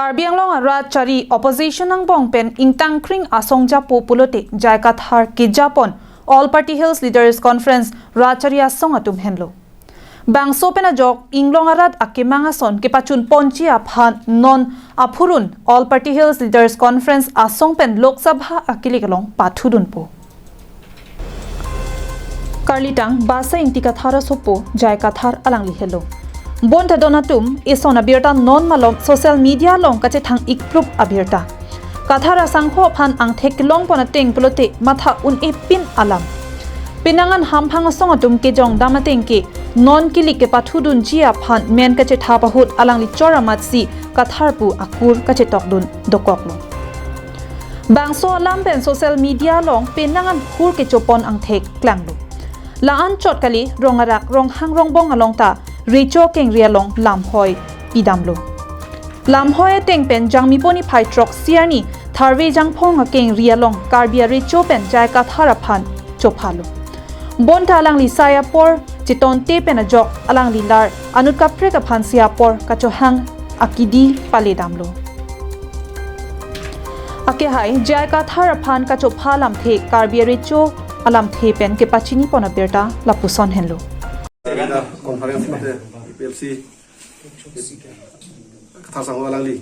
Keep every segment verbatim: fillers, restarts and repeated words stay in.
Karbi Anglong arat chari opposition angbong pen ingtangkring asong japo pulote J I Kathar kejapon All Party Hills Leaders Conference rat chari asong atum henlo. Bangso pen ajok inglong arat akemang ason kepachun ponji aphan non aphurun All Party Hills Leaders Conference asong pen Lok Sabha akilik along pathudunpo. Karlitang Basa Ingti Kathar asopo J I Kathar alangli henlo. Bonta don atum eson abirta non malom social media along kachethang ikplup abirta. Kathar asangho aphan angthek kelongpon ateng pulote matha un-e pin alam. Penang an hamphang asong atum kejongdam ateng ke non kilik kepathudunji aphan men kachethap ahut alangli chor amatsi Kathar pu akur kachetokdun dokoklo. Bangso alam pen social media along penang an hur kechopon angthek klanglo. La-an chot kali Rongarak Ronghang Rongbong along ta recho kengri along lamhoi pidamlo. Lamhoi ateng pen Jangmipo niphai throksi arni Tharve Jangphong akengri along Karbi arecho pen J I Kathar aphan chophalo. Bonta alangli sai apor chetonte pen ajok alangli lar anut kaprek aphansi apor kachohang akidi paledamlo. Akehai J I Kathar aphan kachopha alamthe Karbi arecho alamthe pen kepachinipon abirta lapuson henlo. Conference mate A P H L C Kathar sangho alangli,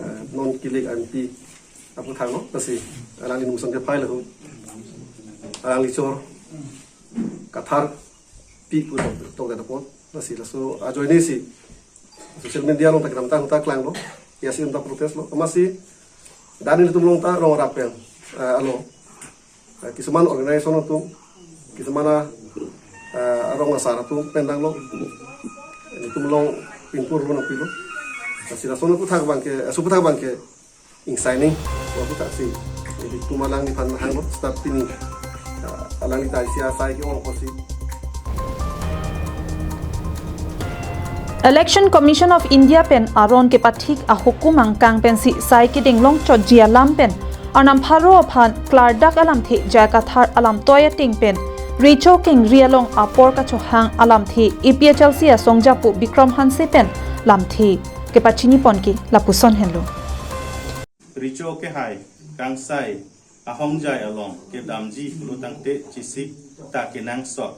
eh, non kilik M P aputhak lo, lasi alangli nomination ke-file lo. Alangli chor Kathar pi pu tok tok da pon, lasi laso ajoine si social media along ta kedam ta ta klanglo, ya si unta protest lo, amatsi dan ilitum along ta Rongarak pen, eh, alo. Eh, kisuman organization atum, kisuman a, eh, arong asar atum pen danglo. Ilitum along pinpur lo nangpilo. Lasi lason aputhak abangke, eh, aso aputhak abangke, ing signing, aputhak si. Ilitum alangliphan hanglo, start pini. Eh, alangli ta isi asai ke-ong apotsi. Election Commission of India pen aron kepathik ahukum angkang pensi sai kedeng longchotji alam pen Arnam pharo aphan klardak alamthe J I Kathar alamtoi ateng pen recho kengri along apor kachohang alamthe A P H L C asong japo Bikram Hanse pen lamthe kepachinipon ke lapuson henlo. Recho kehai kangsai ahongjai along kedamji pulo tangte chesik ta kenangsot.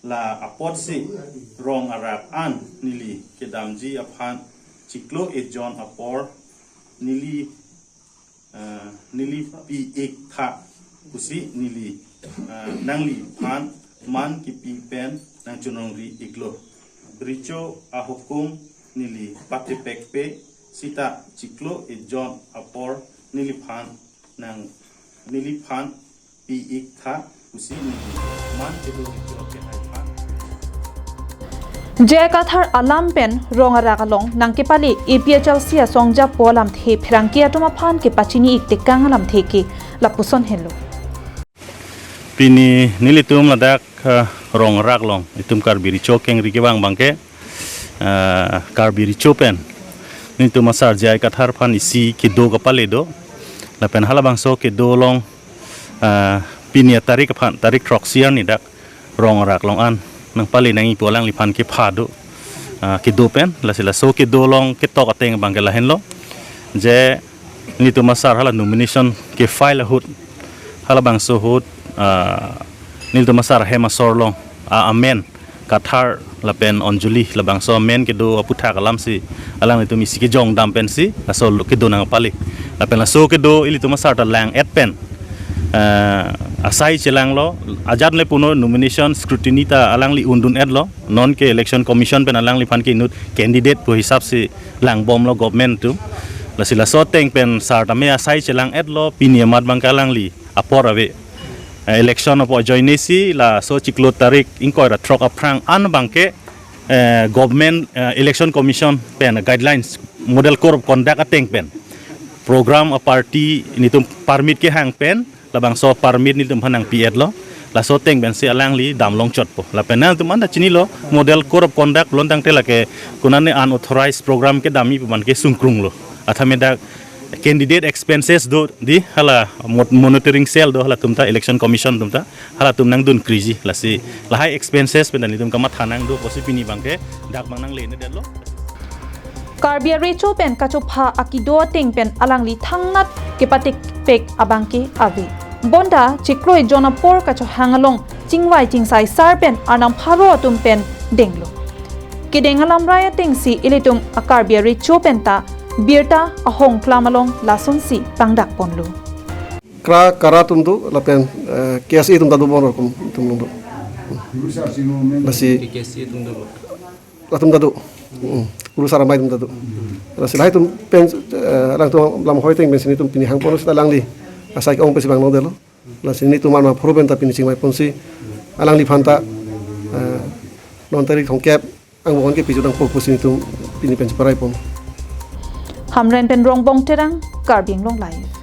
La apotsi Rongarak an neli kedamji aphan chiklo ejon apor neli, eh, neli pi-ik tha pusi neli, eh, nangliphan man kipi pen nangchonongri-iklo. Recho ahukum neli patepekpe seta chiklo ejon apor neliphan nang neliphan pi-ik tha pusi neli man kedo recho kehai aphan. J I Kathar alam pen Rongarak along nangkepale A P H L C asong japo alamthe pherangke atum aphan kepachini-ik tekang alamthe ke lapuson henlo. Pini nelitum ladak, eh, Rongarak along itum Karbi recho kengri kevang abangke, eh, Karbi recho pen nelitum asar J I Kathar aphan isi kedo kapale do. Lapen halabangso kedo along, eh, pini atarik aphan, tarik throksi arni dak Rongarak along an nangpale nangji pu alangliphan kepha do, eh, kedo pen, lasi laso kedo along ketok ateng abangke lahenlo. Je nelitum asar hala nomination ke-file ahut, halabangso ahut, ah, nelitum asar hem asor along, ah, amen Kathar lapen Anjali labangso amen kedo aputhak alamsi alanglitum isi kejongdam pensi laso kedo nangpale. Lapen laso kedo ilitum asar ta lang-et pen, ah, asai chelanglo, ajat le puno nomination scrutiny ta alangli undun-etlo, non ke Election Commission pen alangliphan ke inut candidate pu hisapsi langbomlo government atum. Lasi laso ateng pen sar tame asai chelang-etlo, pini amat abangke alangli apor ave. Eh, election apor ajoine si laso chiklo tarik ingkoi ra throk aphrang an abangke, eh, government, eh, Election Commission pen guidelines, Model Code of Conduct ateng pen program a-party nelitum permit kehang pen labangso permit nelitum aphan nangpi-etlo. Laso ateng pensi alangli dam longchotpo. Lapen nangtum anta chinilo, Model Code of Conduct pulo tangte lake konane unauthorized program kedamji pu abangke sungkrunglo. Athame dak candidate expenses do dei, hala mo-, monitoring cell do, halatum ta Election Commission atum ta, halatum nangdunkriji, lasi lahai expenses pen nelitum kamatha nangdo pusi pini abangke dak abang nanglenedetlo. Karbi arecho pen kachopha akido ateng pen alangli thangnat kepatikpek abangke ave. Bonta chikloi jon apor kachohang along chingvai chingsai sar pen arnam pharo atum pen denglo. Kedeng alamrai atengsi ilitum a-Karbi arecho penta birta ahongklam along lasonsi pangdakponlo. Kra kara atum do lapen eh, K S A atum ta do bon rokom atum do. Lasi K S A atum do. Latum ta do. Hmm. Kurusar amei atum ta do. Lasi lahai atum pen eh, alangtum lam hoi ateng pensi nelitum pini hangpon sita alangli asai ke-ong pensi vangno detlo. Lasi nelitum arnam pharo penta pini chingvaiponsi alangliphan ta eh, non tarik thomkep angbong ke pijutangpo pusi nelitum pini pensi paraipon. Hamren pen Rongbong Terang, Karbi Anglong Live.